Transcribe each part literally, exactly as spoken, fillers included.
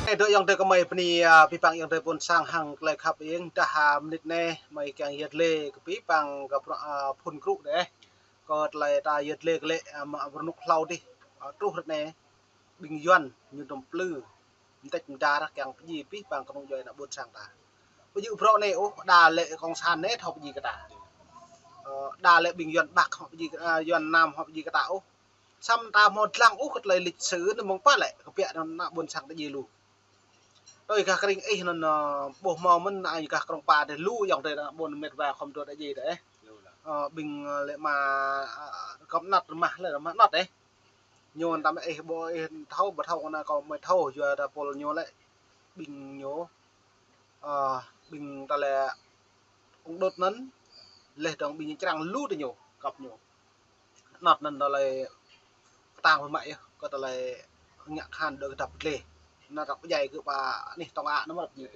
Anai dŏ ayŏng adơi gơmơi bơni, a, abih bang ayŏng adơi ƀôn sang hăng tơlơi khăp ing, dah, a, mơnit anai gơmơi kiăng yăt lĕ kơ abih bang kơ prŏng, a, phun krŭ dêh. Kơ tơlơi ta yăt lĕ kơ lĕ, a, mă rơnŭk hlâo dih, a, truh ră anai ƀing Yuan ñu dŏm plư mơdĕč mơdar kiăng pơdjai abih bang kơnung djuai ană ƀôn sang ta. Ƀu djơ̆ bruă anai ôh, đa lĕ cộng sản anai thâo pơdjai kơ ta. Ơ, đa lĕ ƀing Yuan Bắc hŏ pơdjai, a, Yuan Nam hŏ pơdjai kơ ta ôh. Samơ̆ ta hmâo dlăng ôh kơ tơlơi lịch sử anai mơ̆ng pă lĕ kơ biă ană ƀôn sang ta djai lu. Tui gah kơ ring ih anŭn, ơ, ƀuh hmâo mơ̆n, a, gah Krông Pa dêh lu ayŏng adơi ană ƀôn met wa khŏm dŏ ta djai dêh. Ơ, ƀing, ơ, lĕ mă, ơ, kơm anăt rơmah lĕ rơmah anăt dêh. Ñu anŭn ta mă ih ƀu ih thâo, ƀu thâo kơ anai kâo mơ̆ thâo, yua ta pôl ñu lĕ ƀing ñu, ơ, ƀing ta lĕ ung đut anŭn, leh dong ƀing ñu črang lu tơ ñu, kăp ñu. Anăt anŭn tơlơi pơtang pơmă yơh, kơ tơlơi ngă khan đơ kơdăp pơtlê. Anŭn ta pơdjai kơ ƀă anih tŏng ă anŭn mơ̆. Ñu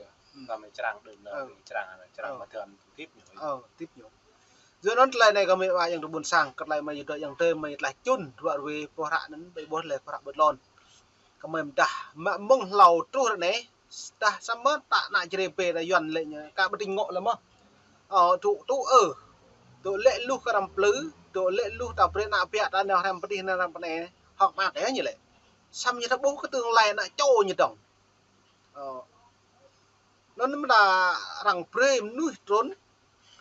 ta mă črang đơ, ơ, črang, črang mă tơm tip ñu. Ơ, tip ñu. Yua anŭn tơlơi anai gơmơi wa ayŏng adơi ƀôn sang, kơ tơlơi mơi yua dŏ ayŏng adơi mơi tlaih čun, ruă ruê, boh hră anŭn, ƀơi boh lĕ boh hră ƀơi tlôn. Gơmơi mơdah, mă mơ̆ng hlâo truh ră anai, dah samơ̆ ta ană Jrai ƀe ta Yuan lĕ ñu, ka ƀu tĭng ngŏ lĕ mơ̆. Ơ, tŭ, tŭ, ơ. Tŭ lĕ luh kơ răm plư, tŭ lĕ luh ta brơi ană biă ta nao hrăm pơdih nao hrăm pơnai, hŏk mă kơ ñu lĕ. Samơ̆ ñu ta ƀuh kơ tương lai ană čô ñu dong. Ơ. Anŭn mơ̆ đa arăng brơi mơnuih trŭn,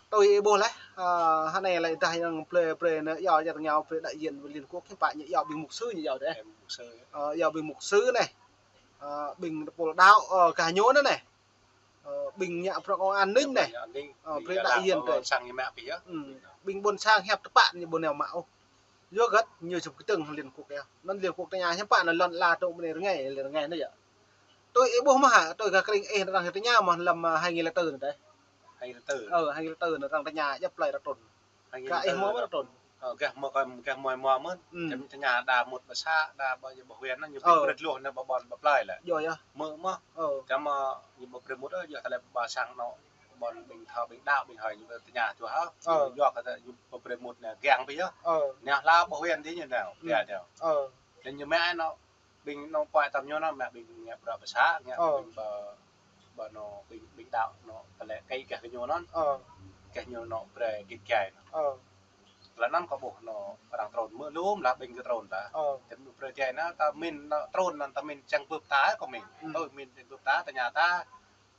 tui ih ƀuh leh, ơ, hơnai lĕ dah arăng brơi, brơi anai yua čar ngao brơi đại diện với Liên Quốc hiư̆m pă ñu yua ƀing mục sư ñu yua dêh. Ơ, yua ƀing mục sư anai. Ơ, ƀing tơpul đaŏ, ơ, gah ñu anŭn anai. Ơ, ƀing ngă bruă công an ninh anai. Ơ, brơi đại diện dêh. Ƀing ƀôn sang hiăp tơpă ñu ƀu nao mă ôh. Yua hơget ñu sŭp kơtơ̆ng Liên Quốc yơh. Anŭn Liên Quốc tơña hiư̆m pă anŭn lŏn ala tŭ mơnai rơngai, rơngai anai yơh. Tui ih ƀuh mơ̆ hă, tui gah kơ ring ih arăng tơña mơ̆ lăm, ơ, hai nghìn lẻ tư anai dêh. Hai nghìn lẻ tư. Ơ, hai nghìn lẻ tư anai arăng tơña djŏp plơi arăng trŭn. Hai nghìn lẻ tư. Gah ih hmâo mơ̆ arăng trŭn. Ơ, gah hmâo kơ, gah hmâo hmâo mơ̆n. Čăm tơña đa mŭt ƀơi să, đa ƀơi ƀơi huyện anŭn, ñu ƀu brơi luh anai ƀơi ƀôn ƀơi plơi lĕ. Yơh, yơh. Mơ̆ mơ̆. Ơ. Čăm, ơ, ñu ƀu brơi mŭt, ơ, yơh tơlơi ƀơi sang anŭn, ƀôn ƀing thâo ƀing đaŏ ƀing hơi ñu ƀu tơña čuh hă. Ơ. Ñu yua kơ ñu ƀu brơi mŭt anai giăng ƀu yơh. Ơ. Anai hla ƀơi huyện dih ñu nao, ơ, ñu nao. Ơ. Anŭn ñu mă anŭn. Ƀing anŭn puai tăm ñu anŭn mă ƀing ngă bruă ƀơi să, ngă ƀing ƀơ, ƀơ anŭn ƀing, ƀing đaŏ anŭn, tơlơi kơ gah kơ ñu anŭn. Ơ. Gah ñu anŭn brơi git gai anŭn. Ơ. Tơlơi anŭn kâo ƀuh anŭn arăng trŭn mơ̆ lŏm lah ƀing kơ trŭn ta. Ơ. Tơm anŭn brơi gai anŭn ta min anŭn trŭn anŭn ta min čang bưp ta kơ min. Ơ, min čang bưp ta, tơña ta.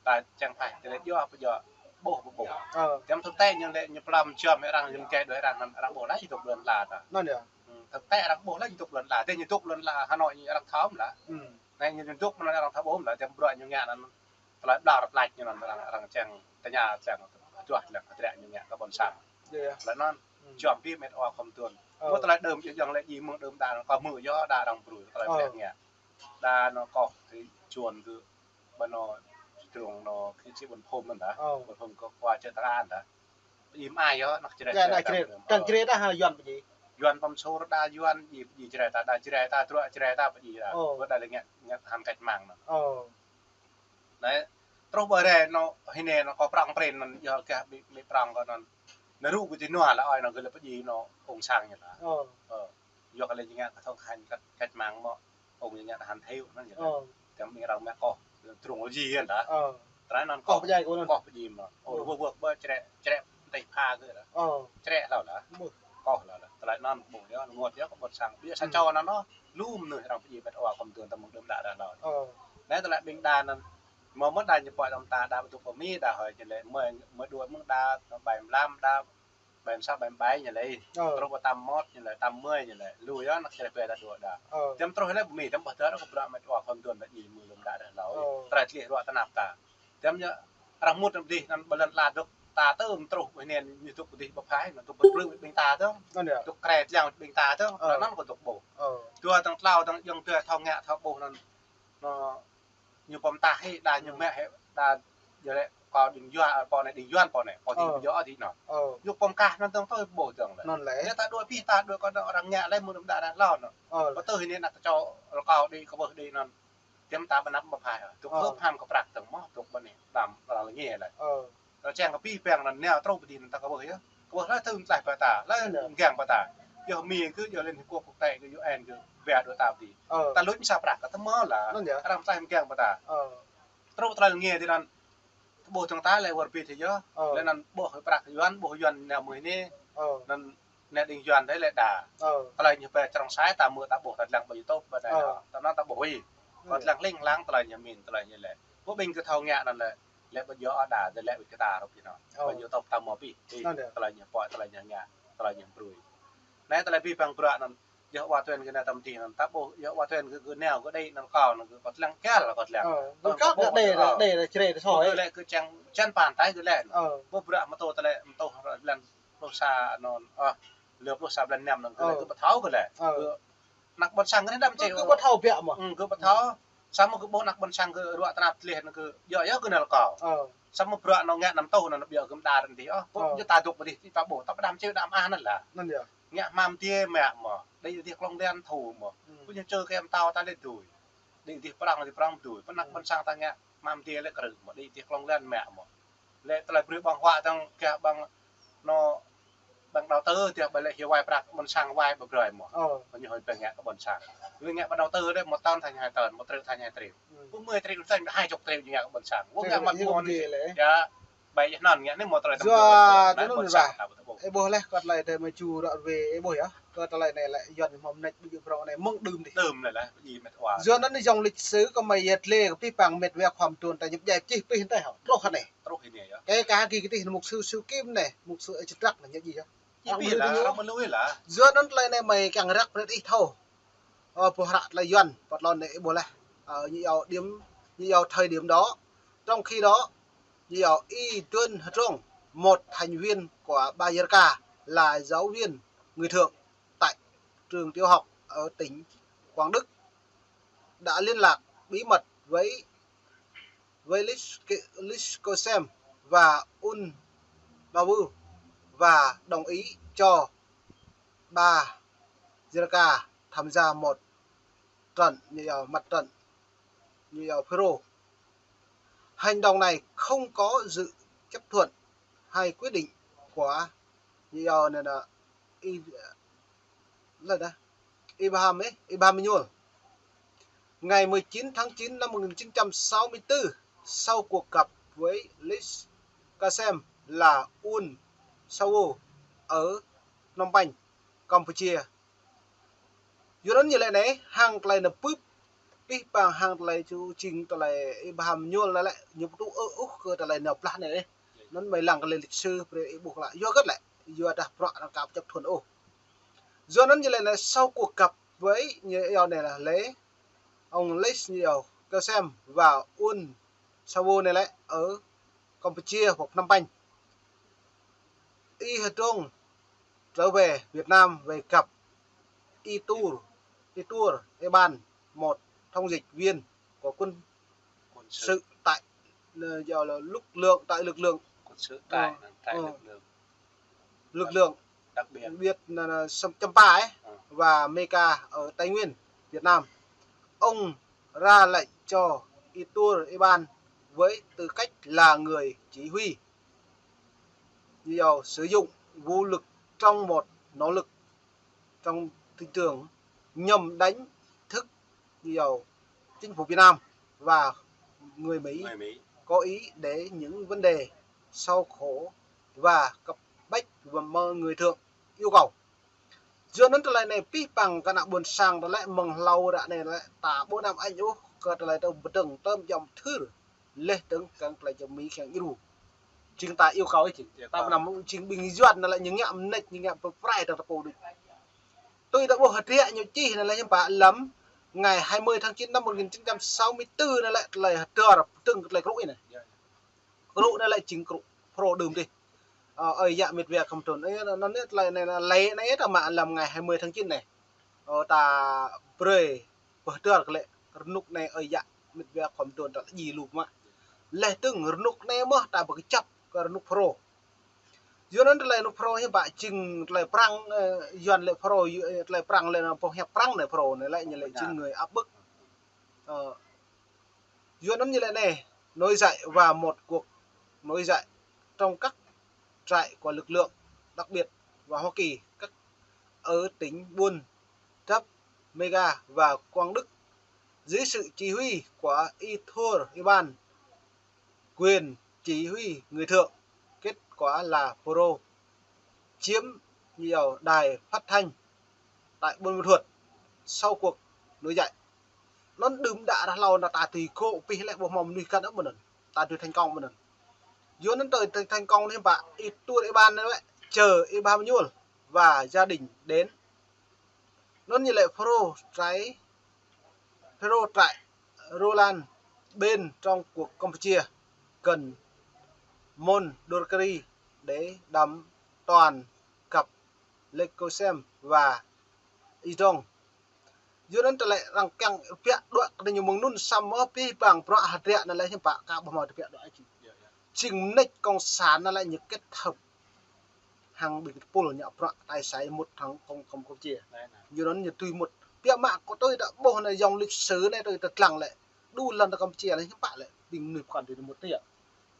Ta čang pơhaih tơlơi yua pơjua ƀuh ƀuh ƀuh. Ơ. Tơm thực tế ñu lĕ ñu pơlăm čăm arăng ñu gai đuaĭ arăng anŭn arăng ƀuh lah ñu dŏ lŏn ala ta. Anŭn yơh. Thực tế arăng ƀuh lah ñu dŏ lŏn ala. Tơdah ñu dŏ lŏn ala Hà Nội ñu arăng thâo mơ̆ lah. Anai ñu dŏ mơ̆n arăng thâo ƀuh mơ̆ lah. Tơm bruă ñu ngă anŭn tơlơi ƀlŏr pơlač ñu anŭn arăng, arăng čang tơña čang čuah lăng hơdră ñu ngă kơ ƀôn sang. Yơh, yơh. Tơlơi anŭn čăm ƀĭ met wa khŏm tuan. Ơ. Mơ̆ tơlơi đơm yơh yang lĕ djai mơ̆ng đơm đa anŭn kâo hmư̆ yơh đa arăng brơi tơlơi ƀlĕ ngă. Đa anŭn kâo kơ čuôn kơ ƀơi anŭn, trŭng anŭn kơ či ƀôn phŭm anŭn dah. Ơ. Ƀôn phŭm kơ khua čơ tơngan anŭn dah. Ƀĭ mă ai yơh, anăk Jrai, Jrai, anăk Jrai. Ơ. Čang Jrai ta hă Yuan pơdjai? Yuan pơm sôr đa Yuan, ƀĭ, ƀĭ Jrai ta, đa Jrai ta, truă Jrai ta, ƀĭ đa. Ơ. Ƀu đa lĕ ngă, ngă hăng cách mạng anŭn. Ơ. Anai, truh ƀơi rai anŭn, hơnai anŭn kâo prŏng prin anŭn, yua gah ƀĭ, ƀĭ prŏng kâo anŭn. Anŭn rŭ kơ či nua lah, ơi anŭn gơ̆ lĕ pơdjai anŭn ung sang ñu lah. Ơ. Ơ. Yua kơ lĕ ñu ngă kơ thâo hăng cách, cách mạng mơ̆. Ung ñu ngă hăng thâo anŭn ñu. Ơ. Tơm ƀing arăng mă koh, trŭng lŏ djai anŭn dah. Ơ. Tơlơi anŭn koh, koh pơdjai kơ anŭn. Koh pơdjai mơ̆n. Ơ. Ơ, wơ̆, wơ̆, ƀơi črĕ, črĕ, tơlơi pha kơ dah. Ơ. Črĕ hlâo dah. Ƀuh. Koh hlâo dah. Tơlơi anŭn ƀuh yơh, rơngot yơh kơ ƀôn sang. Ƀiă sa čô anŭn anŭn, lŏm mơnuih arăng pơdjai met wa khŏm tuan tơm mơ̆ng đơm đă dah hlâo. Ơ. Anai tơlơi ƀing đa anŭn, mơ̆ mơ̆ đa ñu pơhiăp tơm ta đa ƀu dŏ pơ Mi đa hơi ñu lĕ mơi, mơi đuaĭ mơ̆ng đa, ƀai mlam đa, ƀai sa ƀai ƀai ñu lĕ. Ơ. Truh ƀơi tám mốt ñu lĕ, tám mươi ñu lĕ. Lu yơh anăk Jrai ƀe đa dua đa. Ơ. Tơm truh lĕ pơ Mi, tơm ƀuh tơlơi kơ bruă met wa khŏm tuan dah djai mơ̆ng đơm đă dah hlâo. Ơ. Tơlơi tlih ruă tơnap ta. Tơm ñu arăng mŭt anŭn pơdih anŭn ƀơi lŏn ala dŏ ta tơm truh ƀơi anŭn ñu dŏ pơdih ƀơi phai, anŭn dŏ pơplư ƀing ta tơm. Anŭn yơh. Dŏ krĕ tơlang ƀing ta tơm. Ơ. Anŭn kâo dŏ ƀuh. Ơ. Dua tơng tlâo tơng yŏng dua thâo ngă thâo ƀuh anŭn. Anŭn ñu pơm tah hĭ, đa ñu mă hĭ, đa yơh lĕ kâo đing Yuan, pô anai đing Yuan pô anai, kâo đing Yuan pô anai. Ơ. Ñu pơm kah anŭn tơm tui ƀuh tơm lĕ. Anŭn lĕ. Yua ta đuaĭ pih ta đuaĭ kơ anŭn arăng ngă lĕ mơ̆ng đơm đă dah hlâo anŭn. Ơ. Pơtơ̆ hĭ anai anăk čô rơkâo đĭ kơ ƀuh đĭ anŭn. Tơm ta ƀu năp ƀu phai hă. Tŭ hơp ham kơ prăk tơm mơ̆, tŭ ƀơi anai đam arăng lĕ ngă lĕ. Ơ. Tơl čang kơ pih peng anŭn nao truh pơdih anŭn ta kơ ƀuh yơh. Kơ ƀuh lĕ tơm tlaih ƀă ta, lĕ giăng ƀă ta. Yua Mi kơ, yua Liên Hiệp Quốc, quốc tế kơ, U N kơ, bia đua ta đi. Ơ. Ta lui misa prăk kơ ta mơ la. Anŭn yơh. Arăng ta hăm kiăng ƀă ta. Ơ. Truh tơlơi lĕ nge tui anŭn. Ƀuh tơng ta lĕ wơr bĭt yơh. Ơ. Lĕ anŭn ƀuh prăk Yuan, ƀuh Yuan nao mơ̆ng anai. Ơ. Anŭn nao đing Yuan đơi lĕ đa. Ơ. Tơlơi ñu pĕ črŏng sai ta mơ̆ ta ƀuh ta lăng ƀơi YouTube ƀă anai. Ơ. Ơ. Ta anŭn ta ƀuh ih. Kơ tơlơi lĕ lăng tơlơi ñu min, tơlơi ñu lĕ. Ƀuh ƀing kơ thâo ngă anŭn lĕ, lĕ ƀơi yua ada, đơi lĕ ƀơi kơ ta rup ñu anŭn. Ơ. Ƀơi YouTube ta mơ̆ ƀĭ. Ih, anŭn yơh. Tơlơi ñu pơhiăp, tơlơi ñu ngă, tơlơi ñu brơi. Anai tơlơi ƀĭ păng bruă anŭn. Yua wa tuen kơ nao tăm tih anŭn ta ƀuh, yua wa tuen kơ, kơ nao kơ đei anŭn kâo anŭn kơ kâo lăng kơ la kâo lăng. Ơ, ƀơi kâo kâo ƀuh đei anŭn, ơ. Đei la čre tơsoi. Kơ lĕ kơ čang, čang pan tai kơ lĕ. Ơ. Ƀuh bruă mơtô tơlơi, mơtô lăng pluh sa anŭn, ơ, lơ pluh sa blan năm anŭn kơ lĕ. Ơ. Kơ ƀu thâo kơ lĕ. Ơ. Kơ anăk ƀôn sang kơ anai đăm čê. Kơ, kơ ƀu thâo biă mơ̆. Ơ, kơ ƀu thâo. Samơ̆ kơ ƀuh anăk ƀôn sang kơ ruă tơnap tơleh anŭn kơ, yua, yua kơ anŭn la kâo. Ơ. Samơ̆ bruă anŭn ngă năm tơh anŭn ƀiă kơ mơda rơntih, ơ. Ơ. Yua ta dŏ ƀơi dih ta ƀuh, ta pơđăm čê đăm ah anŭn la. Anŭn yơh. Ngă hmam dih mă mơ̆, đĭ dih klŏng lian thu mơ̆. Ơ. Kơ ñu čơ kơ em tao ta lĕ dưi. Đĭ dih prŏng, dih prŏng dưi. Pơ anăk ƀôn sang ta ngă hmam dih lĕ krư̆ mơ̆, đĭ dih klŏng lian mă mơ̆. Lĕ tơlơi brơi ƀơ̆ng huă tơng kơ ƀơ̆ng anŭn, ƀơ̆ng đầu tư tơh ƀơi lĕ hyu wai prăk ƀôn sang wai ƀơi brơi mơ̆. Ơ. Kơ ñu hơi ƀơ̆ng ngă kơ ƀôn sang. Lĕ ngă ƀơ̆ng đầu tư lĕ một tấn thành hai tấn, một triệu thành hai triệu. Ơ. Ƀu mười triệu thành hai chục triệu ñu ngă kơ ƀôn sang. Ƀu ngă mă ƀôn dih lĕ. Yua, ƀai yơh anŭn ngă anai mơ̆ tơlơi tơm yua, ƀôn sang ta ƀu tơƀuh. Ih ƀuh lĕ kơ tơlơi tơm mơ̆ ču ră ruai ih ƀuh yơh. Kơ tơlơi anai lĕ Yuan hmâo mơneč ƀu djơ̆ prŏng anai mơ̆ng đưm dih. Đưm anai lah, ƀu djơ̆ met wa. Yua anŭn yơh dŏng lịch sử kơ mơi yet lĕ kơ pih păng met wa khŏm tuan ta ñŭp djai pih pih anŭn tơh hŏ. Truh hĭ anai. Truh hĭ anai yơh. Kơ kơ hơgĕt kơ tih anŭn mục sư Siu Kim anai, mục sư Ơi Čơtrăk anai ñu djai yơh. Arăng ƀu lui yơh. Arăng ƀu lui lah. Yua anŭn tơlơi anai mơi kiăng răk brơi ih thâo. Ơ, ƀuh hră tơlơi Yuan, pơtlon anai ih ƀuh lĕ. Ơ, ñu yua điểm, ñu yua thời điểm đó. Trong khi đó, ñu yua Y Tuân Htrông, một thành viên của Ba Yerka, là giáo viên người Thượng tại trường tiểu học ở tỉnh Quảng Đức, đã liên lạc bí mật với, với Lis-, Lis Kosem và Un Bawu và đồng ý cho Ba Yerka tham gia một trận, như là mặt trận, như là Pharaoh. Hành động này không có sự chấp thuận hay quyết định của, như là, là, là, Y-, là đó, Ibrahim ấy, Ibrahim Manuel. Ngày mười chín tháng chín năm một nghìn chín trăm sáu mươi tư, sau cuộc gặp với Lis Kasem là Un Sawo ở Phnom Penh, Campuchia, Yua anŭn ñu lĕ anai, hăng tơlơi anŭn bưp, pih păng hăng tơlơi ču čing tơlơi Ibrahim Manuel anai lĕ, ñu ƀu tŭ ư ôh kơ tơlơi nao blah anai. Anŭn mơi lăng kơ lĕ lịch sử brơi ih ƀuh lă. Yua hơgĕt lĕ, yua dah bruă anŭn ka ƀu chấp thuận ôh. Yua anŭn ñu lĕ anai sau cuộc gặp với ñu yua anai lah lĕ, ông Lis ñu yua Kasem và Un Sawo anai lĕ ở Campuchia hoặc Phnom Penh. Y Htrông trở về Việt Nam về gặp Y Tur, Y Tur Eban, một thông dịch viên của quân sự tại, ờ, gọi là lực lượng, tại lực lượng, quân sự tại, ờ, tại, ờ, lực lượng, lực lượng đặc biệt, đặc biệt là, là Sam-, Champa ấy, ờ, và Mekha ở Tây Nguyên, Việt Nam. Ông ra lệnh cho Y Tur Eban với tư cách là người chỉ huy, như là sử dụng vũ lực trong một nỗ lực trong tin tưởng nhằm đánh thức, như là chính phủ Việt Nam và người Mỹ, người Mỹ có ý để những vấn đề sau khổ và cấp bách mà người Thượng yêu cầu. Yua anŭn tơlơi anai pih păng kơ ană ƀôn sang tơlơi mơ̆ng hlâo ră anai lĕ ta ƀu năm añ ôh kơ tơlơi tơm pơdơ̆ng tơm jăm thưr leh tơ̆ng kăng tơlơi jăm Mi kiăng djru. Jing ta yêu cầu ih jing. Yêu cầu. Ta năm jing ƀing Yuan anai lĕ ñu ngă mơneč ñu ngă pơprai tơ̆ng tơpô đôč. Tui ta ƀuh hơdră ñu čih anai lĕ hiư̆m pă lăm ngày hai mươi tháng chín năm một nghìn chín trăm sáu mươi tư anai lĕ tơlơi hơdơr pơdơ̆ng kơ tơlơi krŭ anai. Krŭ anai lĕ jing krŭ Pharaoh đưm dih. Ơ, ơi yă met wa khŏm tuan. Ơ, anŭn anai tơlơi anai, anai lĕ anai ta mă lăm ngày hai mươi tháng chín anai. Ơ, ta brơi pơhơdơr kơ lĕ rơnŭk anai ơi yă met wa khŏm tuan ta djai lu mă. Leh tơ̆ng rơnŭk anai mơ̆ ta pơkơjăp kơ rơnŭk Pharaoh. Yua anŭn tơlơi rơnŭk Pharaoh hiư̆m pă jing tơlơi prăng, ơ, Yuan lĕ Pharaoh, yu-, ơ, tơlơi prăng lĕ anŭn pô hiăp prăng anai Pharaoh anai lĕ ñu lĕ jing người áp bức. Ơ, Yua anŭn ñu lĕ anai, nổi dậy và một cuộc nổi dậy trong các trại của lực lượng đặc biệt và Hoa Kỳ, các ở tỉnh Buôn Dap Mega và Quảng Đức. Dưới sự chỉ huy của Y Thor Y Ban, quyền chỉ huy người thượng, kết quả là Phrô chiếm nhiều đài phát thanh tại Buôn Ma Thuột sau cuộc nổi dậy. Anŭn đưm đă ră hlâo anŭn ta tui gŏ pih lĕ ƀu hmâo mơnuih găn ôh mơ̆n anŭn. Ta tui thành công mơ̆n anŭn. Yua anŭn tui thành, thành công anŭn ƀă Y Thor Y Ban anŭn lĕ, čơ Y Ba Mơñul và gia đình đến. Anŭn ñu lĕ Phrô trại, Phrô trại Roland bên trong của Campuchia, gần Mondulkiri để đàm toàn gặp Lekosem và Y Dong. Yua anŭn tơlơi arăng kiăng biă đuaĭ kơ ñu mơ̆ng anŭn samơ̆ pih păng bruă hơdră anŭn lĕ hiư̆m pă kơ ƀu hmâo tơbiă đuaĭ ôh. Jing mơneč cộng sản anŭn lĕ ñu kết hợp hăng ƀing tơpul ñu bruă tai sai mŭt hăng kông kông Campuchia. Yua anŭn ñu tui mŭt. Biă mă kơ tui ta ƀuh anai yŏng lịch sử anai tui ta lăng lĕ. Đu lŏn ta Campuchia lĕ hiư̆m pă lĕ ƀing mơnuih pơkŏn tui ñu mŭt tui yơh.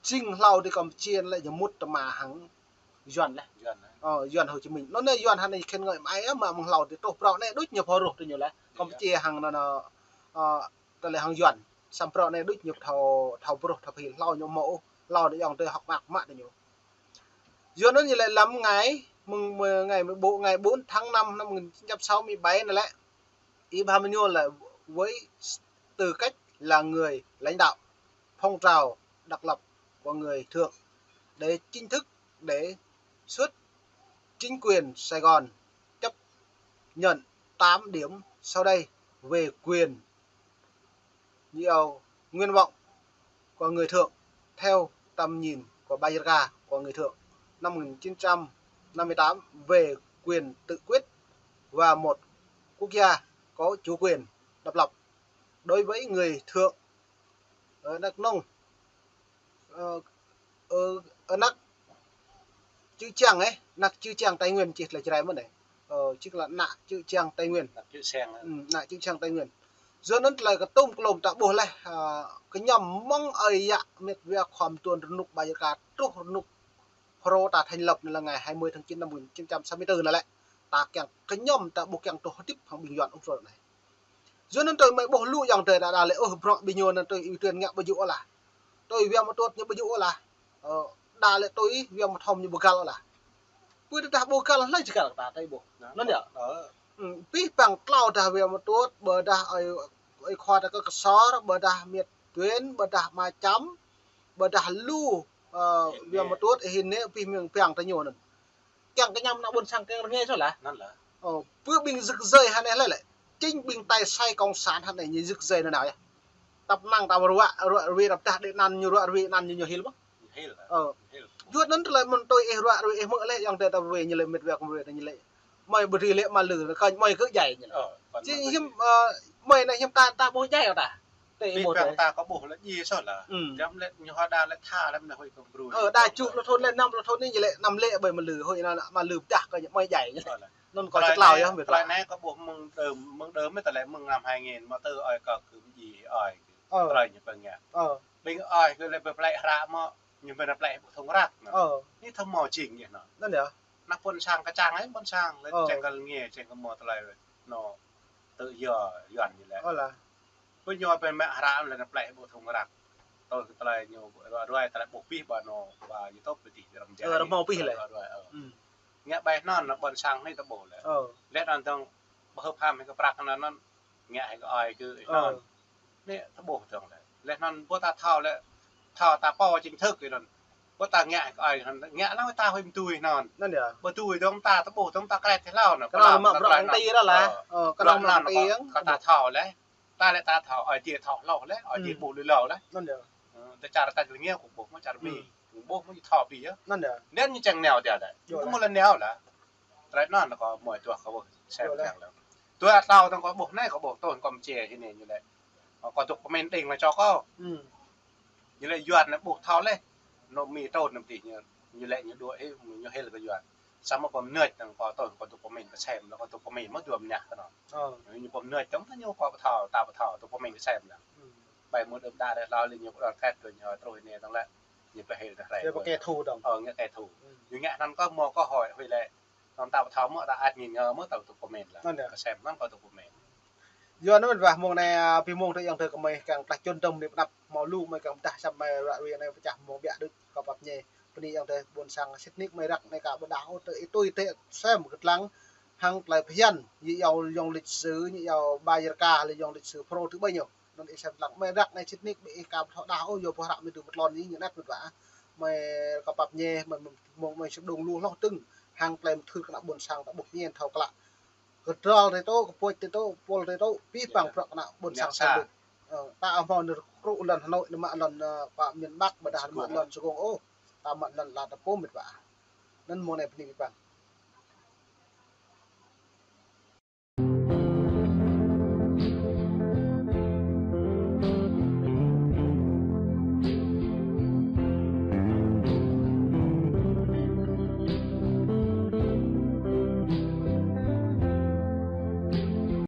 Jing hlâo tui Campuchia lĕ ñu mŭt tơma hăng Yuan lĕ. Yuan lĕ. Ơ, Yuan Hồ Chí Minh. Anŭn anai Yuan hơnai khen ngơi mă ai mă mơ̆ng hlâo tui truh phrâo anai đôč ñu pô ruh tui ñu lĕ. Campuchia hăng anŭn anŭn, ơ, tơlơi hăng Yuan. Samơ̆ phrâo anai đôč ñu thâo, thâo pơruh, thâo pơhil hlâo ñu mơ̆ ôh, hlâo anai yŏng tui hŏk mă mă tui ñu. Yua anŭn ñu lĕ lăm ngày, mơ̆ng, mơ̆ng ngày mười bốn, ngày bốn tháng năm năm một nghìn chín trăm sáu mươi bảy anŭn lĕ, Y Ba Mơñul lĕ với tư cách là người lãnh đạo phong trào độc lập của người Thượng để chính thức đề xuất chính quyền Sài Gòn chấp nhận tám điểm sau đây về quyền nhiều nguyện vọng của người Thượng theo tầm nhìn của Bajraka của người Thượng năm một nghìn chín trăm năm mươi tám về quyền tự quyết và một quốc gia có chủ quyền độc lập đối với người Thượng. Ơ, Đắk Nông, ơ, ơ, ơ, anăk Čư̆ Čang, ơ, anăk Čư̆ Čang Tây Nguyên čih tơlơi Jrai mơ̆n ơ. Ơ, čih tơlơi anăk Čư̆ Čang Tây Nguyên. Anăk Čư̆ Čang, ơ. Ư, anăk Čư̆ Čang Tây Nguyên. Yua anŭn tơlơi kơtŭm klôm ta ƀuh lĕ, ơ, kơñăm mơ̆ng ơi yă mĕt wa khŏm tuan rơnŭk Bajraka truh rơnŭk phrâo ta thành lập anŭn lĕ ngày hai mươi tháng chín năm một nghìn chín trăm sáu mươi tư anŭn lĕ. Ta kiăng kơñăm ta ƀu kiăng truh hơdip hăng ƀing Yuan ôh phrâo anai. Yua anŭn tui mơi ƀuh lu yŏng tui đa đa lĕ, ơ, bruă ƀing ñu anŭn tui ih tui ngă ƀu djơ̆ ôh lah. Tui Wia Mơtuôt ñu ƀu djơ̆ ôh lah. Ơ, đa lĕ tui Wia Mơthom ñu ƀu găl ôh lah. Pơ tơdah ƀu găl hlơi či găl ta tui ƀuh. Anŭn yơh. Ơ. Ư, pih păng tlâo dah Wia Mơtuôt, ƀôdah ơi, ơi khua ta Kơk Ksor, ƀôdah Miet Tuen, ƀôdah Ma Čăm, ƀôdah lu, ơ, Wia Mơtuôt, ơ, hin anai pih mơ̆ng păng tui ñu anŭn. Kiăng kơñăm ană ƀôn sang kiăng rơngai soh lah. Anŭn lah. Ơ, pơ ƀing rơgơi hơnai lĕ lĕ. Chính ƀing tai sai cộng sản hơnai ñu rơgơi anŭn nao yơh. Tăp năng ta ruă, ruă rơwe ră pơdah đĕ anăn ñu ruă rơwe anăn ñu ñu hil mơ̆n. Hil. Ơ. Hil. Yua anŭn tơlơi mơ̆n tui ih ruă rơwe ih mơ̆ lĕ yŏng tui ta rơwe ñu lĕ mĕt wa kơ rơwe ñu lĕ. Mơi ƀu dưi lĕ mă lư, kơnh mơi kơ djai ñu lĕ. Ơ, jing hiư̆m, ơ, mơi anai hiư̆m ta, ta ƀu djai ôh ta. Tui ih ƀuh păng ta kơ ƀuh lĕ djai soh lah. Ư. Jăm lĕ ñu hơdai lĕ tha lĕ mơ̆n huĭ kơ bru. Ơ, đa čuh lơ thun lĕ năm lơ thun anai lĕ năm lĕ ƀơi mă lư huĭ anŭn mă lư pơdah kơ ñu mơi djai ñu lĕ. Ơ, lah. Anŭn kơ tơlơi tlâo yơh, tơlơi anai kơ ƀuh mơ̆ng đơm, mơ̆ng đơm tơlơi mơ̆ng năm hai nghìn mă tơ ơi kơ kư̆m djai ơi. Ơ. Tơlơi ñu pơngă. Ơ. Ƀing ơi kơ lĕ pơplĕ hră mơ̆, ñu pơna plĕ ƀu thung răk. Ơ. Anai thâo mơ̆ jing ñu anŭn. Anŭn yơh. Ană ƀôn sang kơčăng ơi, ƀôn sang lĕ čang kơ lĕ nge, čang kơ mơ̆ tơlơi anŭn tự do Yuan ñu lĕ. Ơ lah. Pơ ñu pơmă hră lĕ ană plĕ ƀu thung răk. Tui kơ tơlơi ñu ruai, ruai tơlơi ƀuh pih ƀơi anŭn, ƀơi YouTube pơtih răm jai. Ơ, rơmau pih lĕ. Ruai, ruai, ơ. Ư. Ngă ƀai anŭn ană ƀôn sang anai ta ƀuh lĕ. Ơ. Lĕ anŭn tơ̆ng ƀu hơp ham hĭ kơ prăk anŭn anŭn. Ngă hĭ kơ ơi kơ anŭn. Ơ. Anai ta ƀuh tơ̆ng lĕ. Lĕ anŭn ƀu ta thâo lĕ. Thâo ta pô chính thức kơ anŭn. Ƀu ta ngă hĭ kơ ơi anŭn. Ngă lăng ta huĭ mơ̆ tui anŭn. Anŭn yơh. Ƀu tui tơ̆ng ta, ta ƀuh tơ̆ng ta kret hĭ hlâo anŭn. Kơnơ̆ng mă bruă tơ̆ng tui ră lah. Ơ. Ơ, kơnơ̆ng mă tui. Kơ ta thâo lĕ. Ta lĕ ta thâo, ơi adai thâo hloh lĕ, ơi adai ƀuh lui hlâo lĕ. Anŭn yơh. Ơ, tơdah čar ta jing ñu kơ ƀuh mơ̆ čar Mi, kơ ƀuh mơ̆ ñu thâo pih yơh. Anŭn yơh. Anŭn ñu čang nao adai adai. Yơh. Kơ mơ̆ lĕ nao lah. Tơlơi anŭn kơ mơi tuah kơ ƀuh sem lăng lăng. Tuah tlâo tơ̆ng kơ ƀuh anai kơ ƀuh tơ̆ng kơ mơ̆ čê hĭ anai ñu lĕ. Kơ dŏ pơmĭn đing lĕ čŏk kơ. Ư. Ñu lĕ Yuan anai ƀuh thâo lĕ. Anŭn Mi trŭn anŭn pih ñu, ñu lĕ ñu đuaĭ hĭ, ñu hil kơ Yuan. Samơ̆ pơmĭn tơ̆ng kơ tơ̆ng kơ dŏ pơmĭn kơ sem, lĕ kơ dŏ pơmĭn mơ̆ dua mơnah kơ anŭn. Ơ. Ñu pơmĭn tơ̆ng ta ñu kơ pơthâo, ta pơthâo, dŏ pơmĭn kơ sem lĕ. Ư. Ƀai mơ̆ đơm đă lĕ hlâo lĕ ñu kơ đon kĕt kơ ñu truh anai tơ̆ng lĕ. Ñu pơhil tơ̆ng hlơi. Ñu pơkĕ thu tơ̆ng. Ơ, ngă kĕ thu. Ư. Ñu ngă anŭn kơ mơ̆ kơ hơi hơi lĕ. Anŭn ta ƀu thâo mơ̆, ta ăt nghi ngờ mơ̆, ta ƀu tŭ comment lă. Anŭn yơh. Kơ sem anŭn kơ tŭ comment. Yua anŭn mơ̆n ƀă mông anai, a, ƀing mông tơ ayŏng adơi gơmơi kiăng klah čŭn dơ̆ng bơni pơ anăp hmâo lu gơmơi kiăng pơdah săm mơi ră ruai anai pơčah mông biă đôč kơ pap ñe. Bơni ayŏng adơi ƀôn sang sĭt nik gơmơi răk anai ka ƀu đah ôh tơ ih tui tơ sem kơtlang hăng tơlơi phiăn, ñu iâu yŏng lịch sử, ñu iâu Bajaraka, lĕ yŏng lịch sử Phrô thứ bảy ñu. Anŭn ih sem lăng gơmơi răk anai sĭt nik ƀing ih ka ƀu thâo đah ôh, yua boh hră gơmơi dŏ pơtlon ñu ñu anet mơ̆n ƀă. Gơmơi kơ pap ñe, gơmơi mơ̆ng mơ̆ng sĭt đông lu hloh tưng, hăng tơlơi mơthưr kơ ană ƀôn sang ta ƀuh ñen thâo klă. Kơdrol tơ tŭ, kơpuč tơ tŭ, pôl tơ tŭ, pih păng bruă kơ ană ƀôn sang sem đôč. Ơ, ta hmâo nơ̆r krŭ lŏn Hà Nội, nơ̆r mă lŏn, ơ, pă miền Bắc, ƀôdah nơ̆r mă lŏn Sài Gòn ôh. Ta mă lŏn ala ta pô mĕt wa. Anŭn mông anai bơni pih păng.